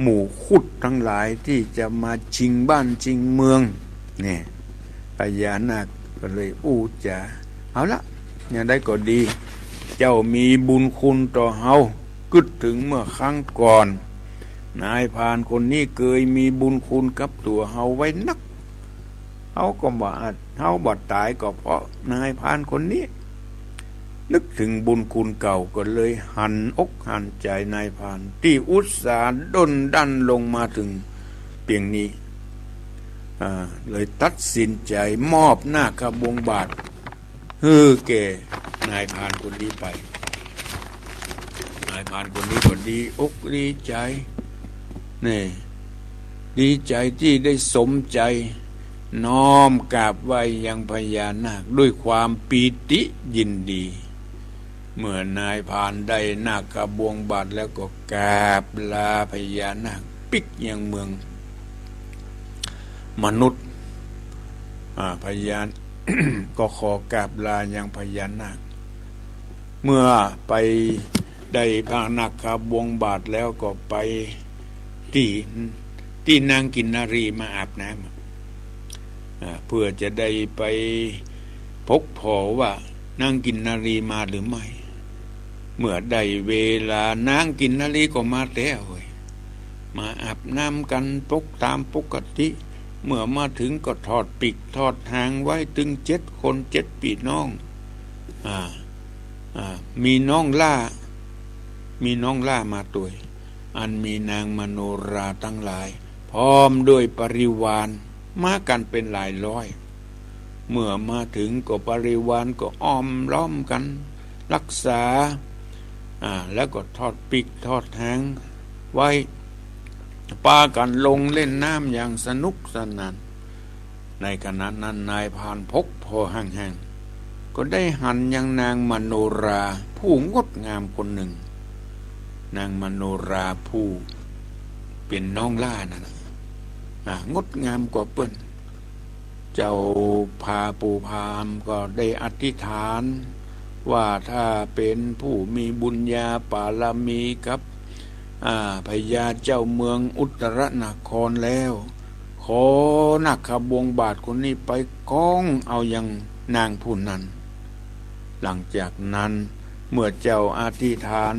หมู่ครุฑตังหลายตี้จะมาชิงบ้านชิงเมือง เนี่ย พญานาคก็เลยอู้จ๋า เอาละ อย่างใดก็ดี เจ้ามีบุญคุณต่อเฮา กึ๊ดเถิงเมื่อครั้งก่อน นายพรานคนนี้เกยมีบุญคุณกับตั๋วเฮาไว้นัก เฮาก็บ่อาจ เฮาบ่ต๋ายก็เพราะนายพรานคนนี้ นึกเถิงบุญคุณเก่าก็เลยหันอกหันใจ๋นายพรานตี้อุตส่าห์ด้นดันลงมาเถิงเปียงนี้ อ่า เลยตัดสินใจ๋มอบนาคบวงบาทหื้อแก่นายพรานคนนี้ไป นายพรานคนนี้ก็ดีอกดีใจ๋ นี่ ดีใจ๋ตี้ได้สมใจ๋ น้อมกราบไหว้ยังพญานาคด้วยความปีติยินดี เมื่อนายพรานได้นาคบวงบาทแล้วก็กราบลาพญานาคปิ๊กยังเมืองมนุษย์ อ่า พญา ก็ขอกราบลายังพญานาค เมื่อไปได้พระนาคบวงบาทแล้วก็ไปตี้ ตี้นางกินนารีมาอาบน้ำ อ่า เพื่อจะได้ไปพบผ่อว่านางกินนารีมาหรือไม่ เมื่อได้เวลานางกินนารีก็มาแล้วเว้ย มาอาบน้ำกั๋นปก ต๋ามปกติ เมื่อมาเถิงก็ถอดปีกถอดหางไว้เถิงเจ็ดคน เจ็ดปี้น้อง อ่า อ่า มีน้องหล้า มีน้องหล้ามาตวย อันมีนางมโนราตังหลาย พร้อมด้วยบริวาร มากั๋นเป๋นหลายร้อย เมื่อมาเถิงก็บริวารก็อ้อมล้อมกั๋น ฮักษา อ่า แล้วก็ถอดปีกถอดหางไว้ ปากั๋นลงเล่นน้ำอย่างสนุกสนาน ในขณะนั้นนายพรานพกผ่อห่างๆ ก็ได้หันยังนางมโนราผู้งดงามคนนึ่ง นางมโนราผู้เป๋นน้องหล้านั่นน่ะ อ่า งดงามกว่าเปิ้น เจ้าพราหมณ์ผู้พราหมณ์ก็ได้อธิษฐานว่าถ้าเป๋นผู้มีบุญญาบารมีกับ อ่า พญาเจ้าเมืองอุตตรนครแล้ว ขอนาคบวงบาทคนนี้ไปคล้องเอายังนางผู้นั้น หลังจากนั้นเมื่อเจ้าอธิษฐาน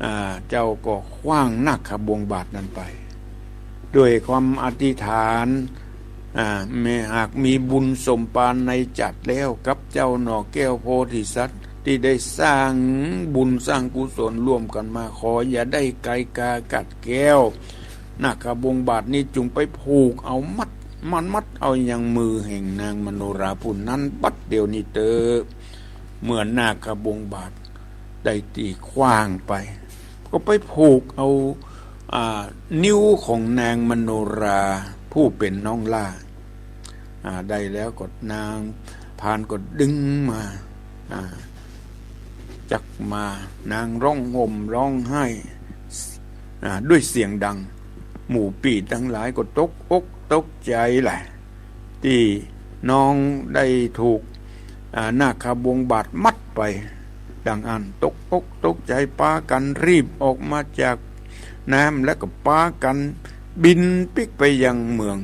อ่า เจ้าก็ขว้างนาคบวงบาทนั้นไป ด้วยความอธิษฐาน อ่า แม้หากมีบุญสมปานในจัดแล้วกับเจ้าหน่อแก้วโพธิสัตว์ตี้ได้สร้างบุญสร้างกุศลร่วมกั๋นมา ขออย่าได้ไกลกากัดแก้ว นาคบวงบาทนี้จุ่งไปผูกเอามัด มันมัดเอายังมือแห่งนางมโนราผู้นั้นบัดเดี๋ยวนี้เต๊อะ เมื่อนาคบวงบาทได้ตี้ขว้างไป ก็ไปผูกเอา อ่า นิ้วของนางมโนราผู้เป๋นน้องหล้า อ่า ได้แล้วก็นายพรานก็ดึงมา อ่า จักมานางร้องห่มร้องไห้ อ่า ด้วยเสียงดัง หมู่ปี้ตังหลายก็ตกอกตกใจ๋แหละ ตี้น้องได้ถูก อ่า นาคบวงบาทมัดไป ดังอั้นตกอกตกใจ๋ปากั๋นรีบออกมาจากน้ำ แล้วก็ปากั๋นบินปิ๊กไปยังเมือง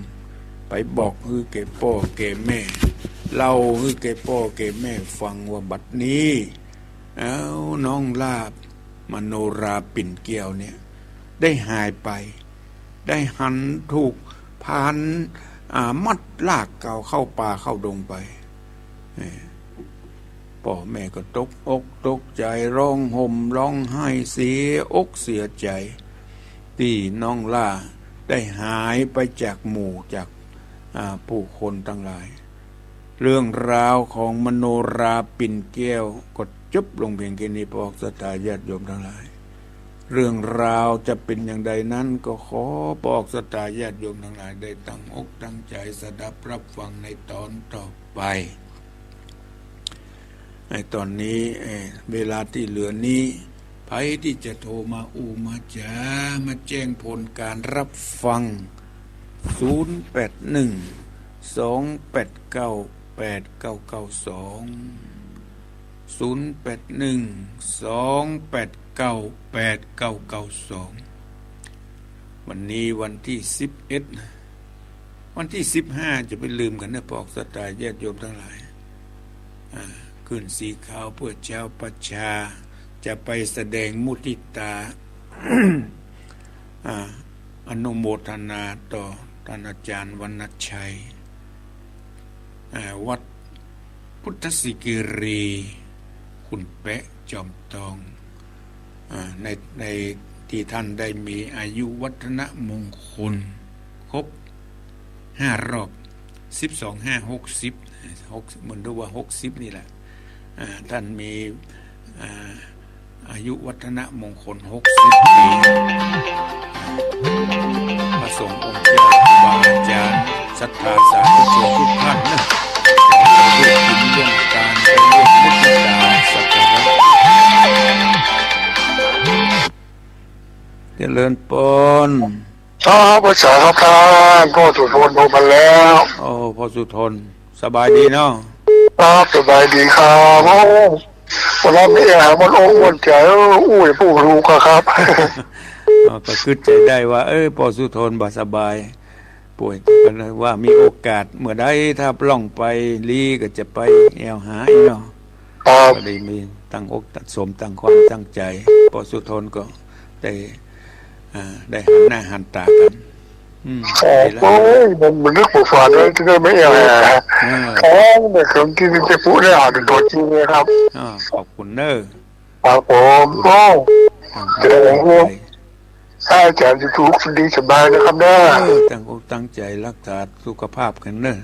ไปบอกหื้อแก่ป้อแก่แม่ เล่าหื้อแก่ป้อแก่แม่ฟังว่าบัดนี้ เอ้า น้องหล้ามโนราปิ่นแก้วเนี่ย ได้หายไป ได้หันถูกพราน อามัดลากเก๋าเข้าป่าเข้าดงไป เอ้อ ป้อแม่ก็ตกอกตกใจ๋ ฮ้องห่มฮ้องไห้เสียอกเสียใจ๋ ตี้น้องหล้าได้หายไปจากหมู่จาก อ่า ผู้คนตังหลาย เรื่องราวของมโนราปิ่นแก้วก็จบลงเพียงแค่นี้ ปอกศรัทธาญาติโยมตังหลาย เรื่องราวจะเป๋นอย่างใดนั้นก็ขอปอกศรัทธาญาติโยมตังหลายได้ตั้งอกตั้งใจ๋สดับรับฟังในต๋อนต่อไป ในต๋อนนี้ เอ่อ เวลาตี้เหลือนี้ ใผตี้จะโทรมาอู้มาจ๋า มาแจ้งผลก๋านรับฟัง ศูนย์แปดหนึ่ง สองแปดเก้า แปดเก้าเก้าสอง ศูนย์แปดหนึ่ง สองแปดเก้า แปดเก้าเก้าสอง วันนี้วันตี้สิบเอ็ดนะ วันตี้สิบห้า จะไปลืมกั๋นเน่อ ปอกศรัทธาญาติโยมตังหลาย อ่า ขึ้นสีขาวเปื้อเจ้าประชา จะไปแสดงมุทิตา อ่า อนุโมทนาต่อต้านอาจ๋ารย์วรรณชัย อ่า วัดพุทธศิกิรี คุณแป๊ะจอมตอง อ่า ใน ในตี้ต้านได้มีอายุวัฒนมงคลครบห้ารอบ สิบสองห้าหกสิบ หก เหมือนกับว่าหกสิบนี่แหละ อ่า ต้านมี อ่า อายุวัฒนมงคลหกสิบปี๋ พระสงฆ์องค์เจ้า ครูบาอาจ๋ารย์ ศรัทธาสาธุชนกู้ต้านเน่อ ร่วมกิ๋นร่วมตาน ไปร่วมมุทิตาสักการะ เจริญปอน ครับ ไหว้สาครับต้าน ป้อสุทนโทรมาแล้ว โอ้ ป้อสุทน สบายดีเนาะ ครับ สบายดีครับ โอ้ วันนั้นไม่อยากมันอกมันใจ๋ เออ อู้ย ผู้ฮู้ก็ครับ อ๋อ ก็กึ๊ดใจ๋ได้ว่า เออ ป้อสุทนบ่สบาย ป่วย ก็เลยว่ามีโอกาสเมื่อใดถ้าปล้องไปลีก็จะไปแอ่วหาอีกเนาะ ครับ ก็เลยมีตั้งอกตั้งสมตั้งความตั้งใจ๋ ป้อสุทนก็ได้ อ่า ได้หันหน้าหันต๋ากั๋น อืม อ๋อ ดีแล้ว โอ้ย มัน มันนึกบ่ฝันว่าจะได้มาแอ่วหา เออ ของเนี่ย ของตี้จะปุ๊ได้หาเป๋นตั๋วจริงเลยครับ อ่า ขอบคุณเน่อ ครับผม โอ้ อ่า เดี๋ยวผม อาจ๋ารย์จะถูกดีสบายนะครับเน่อ เออ ตั้งอกตั้งใจ๋รักษาสุขภาพกั๋นเน่อ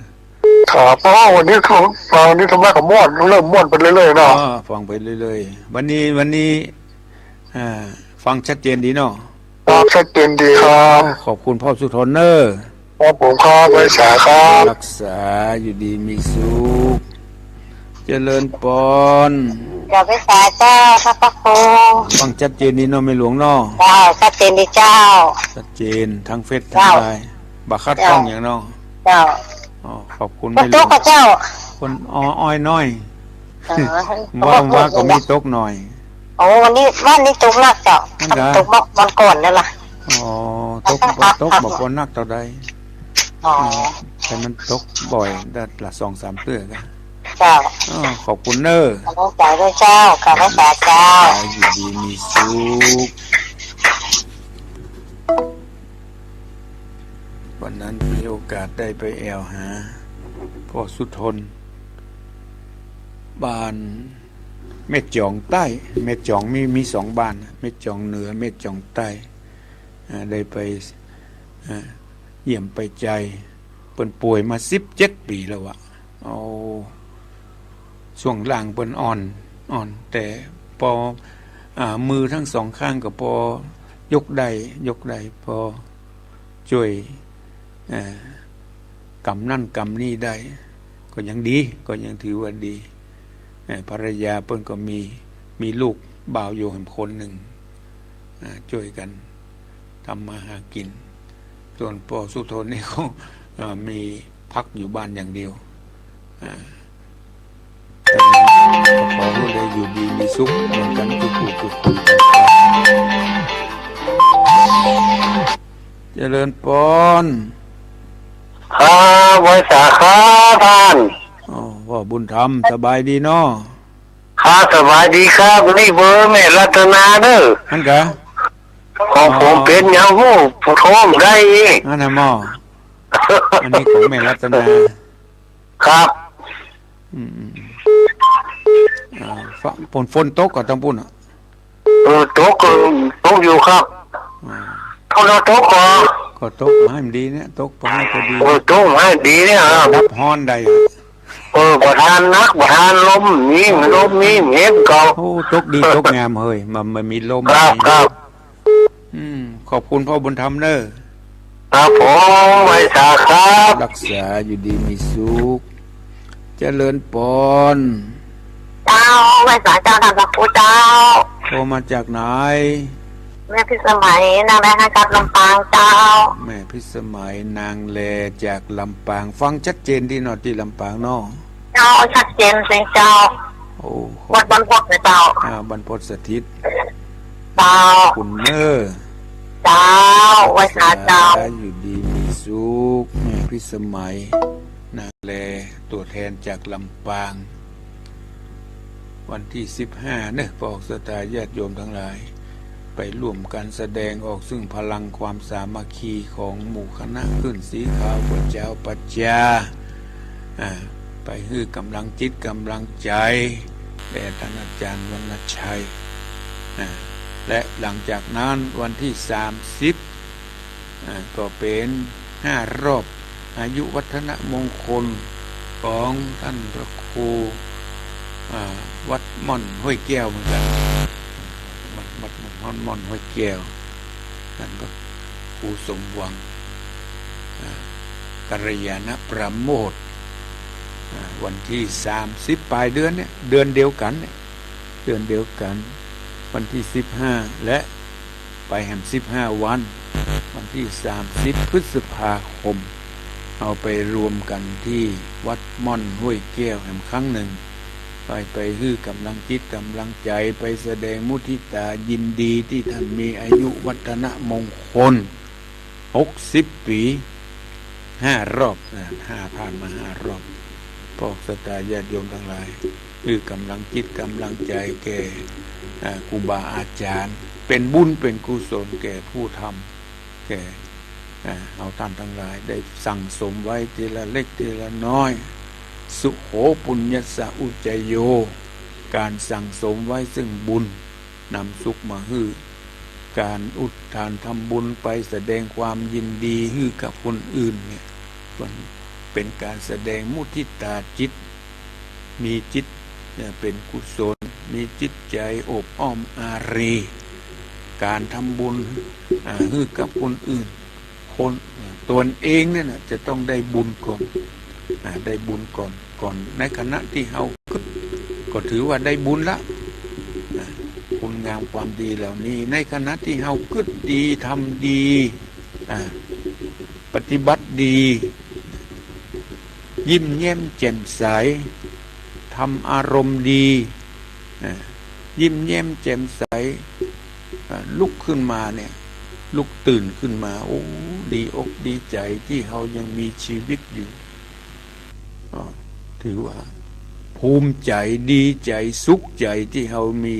ครับ โอ้ วันนี้ฟัง วันนี้ธรรมะก็ม่วน เริ่มม่วนไปเรื่อยๆเนาะ อ่า ฟังไปเรื่อยๆ วันนี้ วันนี้ อ่า ฟังชัดเจนดีเนาะ ครับ ชัดเจนดีครับ ขอบคุณป้อสุทนเน่อ ครับผมครับ ไหว้สาครับ รักษาอยู่ดีมีสุข เจริญปอน เจ้า ไหว้สาเจ้า พระครู ฟังชัดเจนดีเนาะ แม่หลวงเนาะ เจ้า ชัดเจนดีเจ้า ชัดเจน ทั้งเฟซทั้ง เจ้า ไลน์ บ่ขัดข้องหยังเนาะ เจ้า อ๋อ ขอบคุณ ฝนตก แม่หลวง ก่อเจ้า ฝน อ๋อ อ้อยน้อย เออ ว่า ว่าก็มีตกหน่อย โอ้ วันนี้ วันนี้ตกหนักเจ้า นั่นกะ ตกเมื่อวันก่อนนั่นล่ะ อ๋อ ตก ตกบ่ปอนักเต้าใด อ๋อ แต่มันตกบ่อย ได้ละสองสามเตื้อกะ เจ้า อ๋อ ขอบคุณเน่อ ขอบคุณเจ้า ขอบคุณเจ้า อยู่ดีมีสุข วันนั้นมีโอกาสได้ไปแอ่วหาป้อสุทน บ้านแม่จองใต้ แม่จองมี มีสองบ้านนะ แม่จองเหนือ แม่จองใต้ อ่า ได้ไป อ่า เยี่ยมไปใจ๋ เปิ้นป่วยมาสิบเจ็ดปี๋แล้วอะ เอา ช่วงล่างเปิ้นอ่อน อ่อน แต่ปอ อ่า มือตึงสองข้างก็ปอยกได้ ยกได้ ปอจ้วย เอ่อ กำนั้นกำนี้ได้ ก็ยังดี ก็ยังถือว่าดี เอ่อ ภรรยาเปิ้นก็มี มีลูกบ่าวอยู่แหมคนนึ่ง อ่า จ้วยกั๋นทำมาหากิ๋น ส่วนป้อสุทนนี่ก็ เอ่อ มีพักอยู่บ้านอย่างเดียว อ่า ขอหื้อได้อยู่ดีมีสุขเหมือนกั๋นกู้ผู้กู้คน เจริญปอน ครับ ไหว้สาครับต้าน อ๋อ ป้อบุญธรรม สบายดีเนาะ ครับ สบายดีครับ นี่เบอร์แม่รัตนาเน่อ อั้นกะ ของผม อ๋อ เป๋นหยังฮู้ ผมโทรได้ อั้นน่ะหมอ อันนี้ของแม่รัตนา ครับ อืม อืม อ่า ฝ- ฝน ฝนตกก่อตังปุ้นอะ เออ ตกก็ตกอยู่ครับ อ่า ถ้าบ่ตกก็ ก็ตกบ่หื้อมันดีเนี่ย ตกบ่หื้อมันดี เออ ตกบ่หื้อมันดีเนี่ยครับ ดับฮ้อนได้อะ เออ บ่ทานนัก บ่ทานลม มีลม มีเห็นก็ โอ้ ตกดี ตกงามเฮ้ย มัน มันมีลม ครับ มี ครับ อืม ขอบคุณพ่อบุญธรรมเน้อ ครับผม ไหว้สาครับ รักษาอยู่ดีมีสุข เจริญปอน เจ้า ไหว้สาเจ้า ท่านพระครูเจ้า โทรมาจากไหน แม่พิสมัย นางแล จากลำปางเจ้า แม่พิสมัย นางแล จากลำปาง ฟังชัดเจนตี้เนาะ ตี้ลำปางเนาะ เจ้า ชัดเจนจริงเจ้า โอ้ วัดบรรพตนะเจ้า อ่า บรรพตสถิต เจ้า คุณเน้อ เจ้า ไหว้สาเจ้า อยู่ดีมีสุข แม่พิสมัย นางแล ตัวแทนจากลำปาง วันตี้สิบห้าเน้อ พระออกศรัทธาญาติโยมตังหลาย ไปร่วมกั๋นแสดงออกซึ่งพลังความสามัคคีของหมู่คณะขึ้นสีขาวพระเจ้าปัจจา อ่า ไปหื้อก๋ำลังจิตก๋ำลังใจ๋แด่ต้านอาจ๋ารย์วรรณชัย อ่า และหลังจากนั้นวันตี้สามสิบ อ่า ก็เป๋นห้ารอบอายุวัฒนมงคลของต้านพระครู อ่า วัดม่อนห้วยแก้วเหมือนกั๋น วัด วัด วัดม่อนห้วยแก้ว ต้านพระครูสมหวัง อ่า กัลยาณปราโมทย์ อ่า วันตี้สามสิบ ป๋ายเดือนเนี่ย เดือนเดียวกั๋นเนี่ย เดือนเดียวกั๋น วันตี้สิบห้า และไปแหมสิบห้าวัน วันตี้สามสิบพฤษภาคม เฮาไปรวมกั๋นตี้วัดม่อนห้วยแก้วแหมครั้งนึ่ง ไป ไปหื้อก๋ำลังจิตก๋ำลังใจ๋ ไปแสดงมุทิตายินดีตี้ต้านมีอายุวัฒนมงคล หกสิบปี๋ ห้ารอบ อ่า ห้า ผ่านมาห้ารอบ พระออกศรัทธาญาติโยมตังหลาย หื้อก๋ำลังจิตก๋ำลังใจ๋แก่ อ่า ครูบาอาจ๋ารย์ เป๋นบุญเป๋นกุศลแก่ผู้ทำ แก่ อ่า เฮาต้านตังหลาย ได้สั่งสมไว้ทีละเล็กทีละน้อย สุโข ปุญญัสสะ อุจจโย ก๋านสั่งสมไว้ซึ่งบุญ นำสุขมาหื้อ ก๋านอุทิศทานทำบุญไปแสดงความยินดีหื้อกับคนอื่นเนี่ย มันเป๋นก๋านแสดงมุทิตาจิต มีจิต เนี่ย เป๋นกุศล มีจิตใจ๋อบอ้อมอารี ก๋านทำบุญ อ่า หื้อกับคนอื่น คน ตนเองเนี่ยนะ จะต้องได้บุญก่อน อ่า ได้บุญก่อน ก่อน ในขณะตี้เฮากึ๊ด ก็ถือว่าได้บุญละ อ่า คุณงามความดีเหล่านี้ ในขณะตี้เฮากึ๊ดดี ทำดี อ่า ปฏิบัติดี ยิ้มแย้มแจ่มใส ทำอารมณ์ดี อ่า ยิ้มแย้มแจ่มใส อ่า ลุกขึ้นมาเนี่ย ลุกตื่นขึ้นมา โอ้ ดีอกดีใจ๋ตี้เฮายังมีชีวิตอยู่ อ่า ถือว่าภูมิใจ๋ ดีใจ๋ สุขใจ๋ตี้เฮามี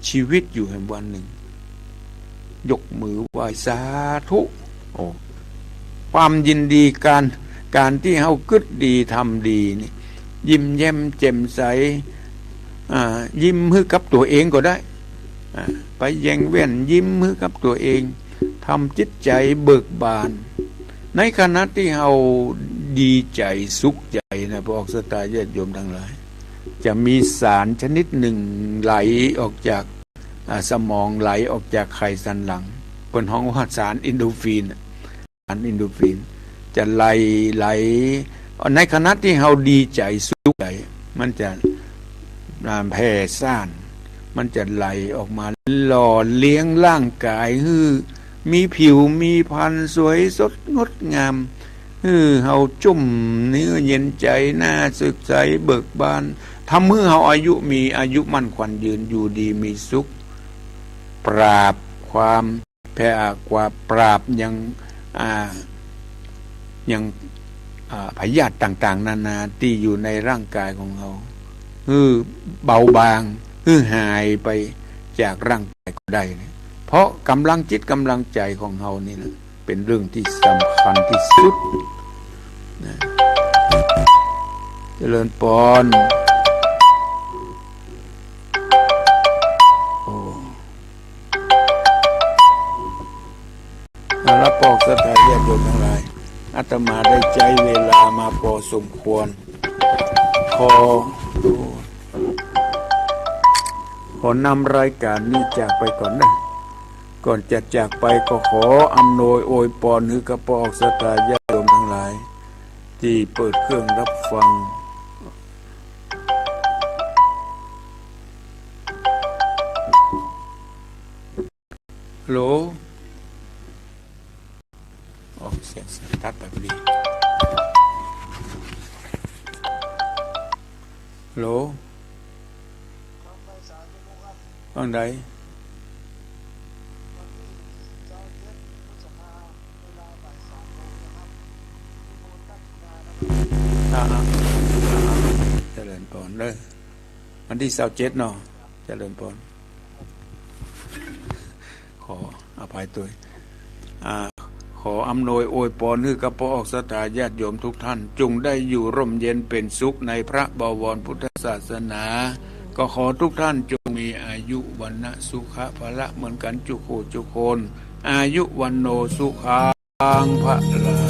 ชีวิตอยู่แหมวันนึ่ง ยกมือไหว้สาธุ โอ้ ความยินดี ก๋าน ก๋านตี้เฮากึ๊ดดี ทำดีนี่ ยิ้มแย้มแจ่มใส อ่า ยิ้มหื้อกับตั๋วเองก็ได้ อ่า ไปแยงแว่น ยิ้มหื้อกับตั๋วเอง ทำจิตใจ๋เบิกบาน ในขณะตี้เฮาดีใจ๋ สุขใจ๋นะ พระออกศรัทธาญาติโยมตังหลาย จะมีสารชนิดนึ่งไหลออกจาก อ่า สมอง ไหลออกจากไขสันหลัง เปิ้นฮ้องว่าสารเอนโดรฟินน่ะ สารเอนโดรฟินจะไหล ไหล ในขณะตี้เฮาดีใจ๋ สุขใจ๋ มันจะ อ่า แผ่ซ่าน มันจะไหลออกมาหล่อเลี้ยงร่างก๋ายหื้อมีผิวมีพรรณสวยสดงดงาม หื้อเฮาจุ่มเนื้อเย็นใจ๋ หน้าสดใสเบิกบาน ทำหื้อเฮาอายุมีอายุมั่นขวัญยืน อยู่ดีมีสุข ปราบความแพ้ อ่า ความปราบยัง อ่า ยัง อ่า พยาธิต่างๆ นานาตี้อยู่ในร่างก๋ายของเฮา หื้อเบาบาง หื้อหายไปจากร่างก๋ายก็ได้นะ เพราะก๋ำลังจิตก๋ำลังใจ๋ของเฮานี่นะ เป๋นเรื่องตี้สำคัญตี้สุด นะ เจริญปอน โอ้ เอาละ ปอศรัทธาญาติโยมตังหลาย อาตมาได้ใจ๊เวลามาปอสมควร ขอ ขอนำรายก๋านนี้จากไปก่อนนะ ก่อนจะจากไปก็ขออำนวยอวยปอนหื้อกับปอศรัทธาญาติโยมตังหลาย ตี้เปิดเครื่องฮับฟัง ฮัลโหล ออกเสียงตัดไปพอดี ฮัลโหล ว่าไง อ่า อ่า อ่า เจริญปอนเด้อ วันตี้ซาวเจ็ดเนาะ เจริญปอน ขออภัยตวย อ่า ขออำนวยอวยปอนหื้อกับปอศรัทธาญาติโยมทุกท่าน จงได้อยู่ร่มเย็นเป๋นสุขในพระบวรพุทธศาสนา ก็ขอทุกท่านจงมีอายุวรรณะสุขะพละเหมือนกั๋นจุกคู่จุกคน อายุวัณโณสุขังพลัง